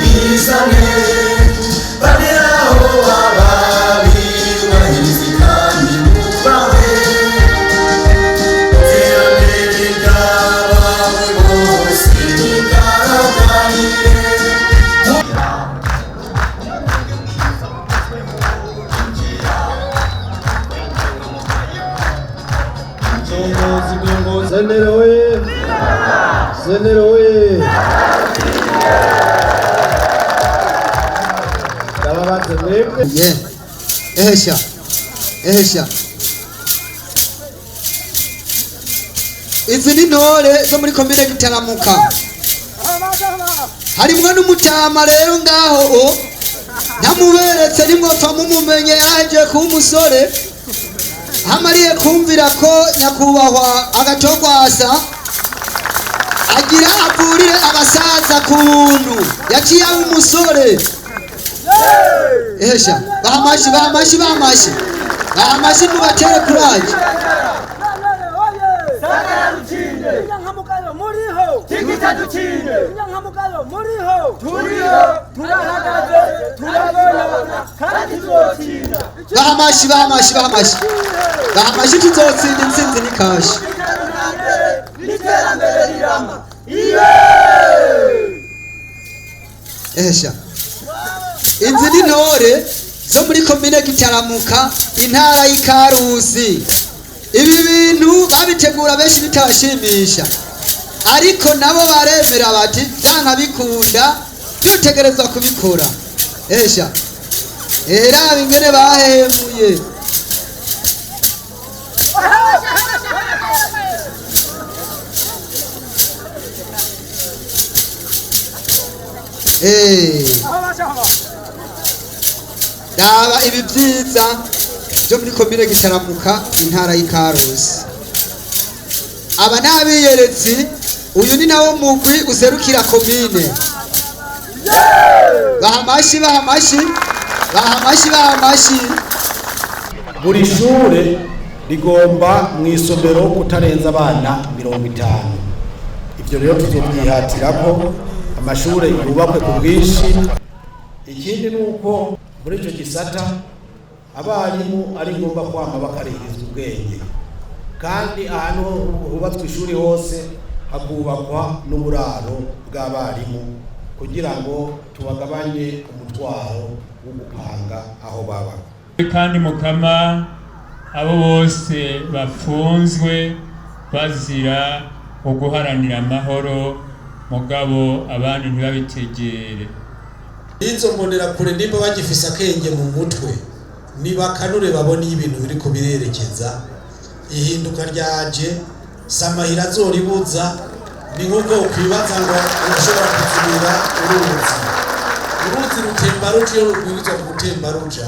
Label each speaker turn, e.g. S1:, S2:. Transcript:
S1: Bizane bageraho ababiyubahirize kandi bubahe iterambere ry'abawe bose rigaragarire.
S2: Ndongozi, ndongozi. Senere oye! Senere oye! Ndababaze mwebwe.
S3: Ye ehesha ehesha, izi ni ntore zo muri komine Gitaramuka, harimwo n'umutama rero ngaho o ntamuberetse, nimwopfa mumumenye yaje kuba umusore hamariye kumvira ko nyakubahwa Agatogwasa agira avurire abasaza ku buntu, yaciye aba umusore. Ehesha, bahamashi, bahamashi, bahamashi, bahamashi, mubatere kuraje.
S4: Inyankamugayo muriho, tigita ducinde. Inyankamugayo muriho, turiho, turahagaze, turabona kandi tuzotsinda.
S3: Bahamashi, bahamashi, bahamashi, bahamashi, tuzotsinda, intsinzi ni kashi.
S4: N'iterambere rirama.
S3: Ehesha, inzi n'intore zo muri komine Gitaramuka, intara y'Ikarusi. Ibi bintu babitegura benshi bitabashimisha, ariko nabo baremera bati byanka bikunda dutegerezwa kubikora. Ehesha, eraba ingene bahemuye. Raba ibi byiza byo muri komine Gitaramuka, intara y'Ikarusi. Aba ni abiyeretsi, uyu ni nawo mugwi userukira komine. Baha amashi, baha amashi, baha amashi, baha amashi.
S2: Buri shure rigomba mu isomero kutarenza abana 50. Ibyo rero tuzobyihatirako, amashure yubakwe ku bwinshi. Ikindi ni uko muri icyo gisata abarimu ari ngombwa kwama bakarihirizwa ubwenge, kandi ahantu hubatswe ishuri hose hakubakwa n'uburaro bw'abarimu kugira ngo tubagabanye umutwaro wo gupanga aho baba.
S5: Kandi mukama, abo bose bafunzwe bazira uguharanira amahoro, mugabo abandi ntibabitegere.
S6: Izo mbonerakure nimba bagifise akenge mu mutwe, nibakanure babone iyo ibintu biriko birerekeza. Ihinduka ryaje, samahira azoribuza. Ni nk'uko ukwibaza ngo urashobora kuzibira uruzi. Uruzi rutemba ruca iyo rubwirizwa gutemba ruca.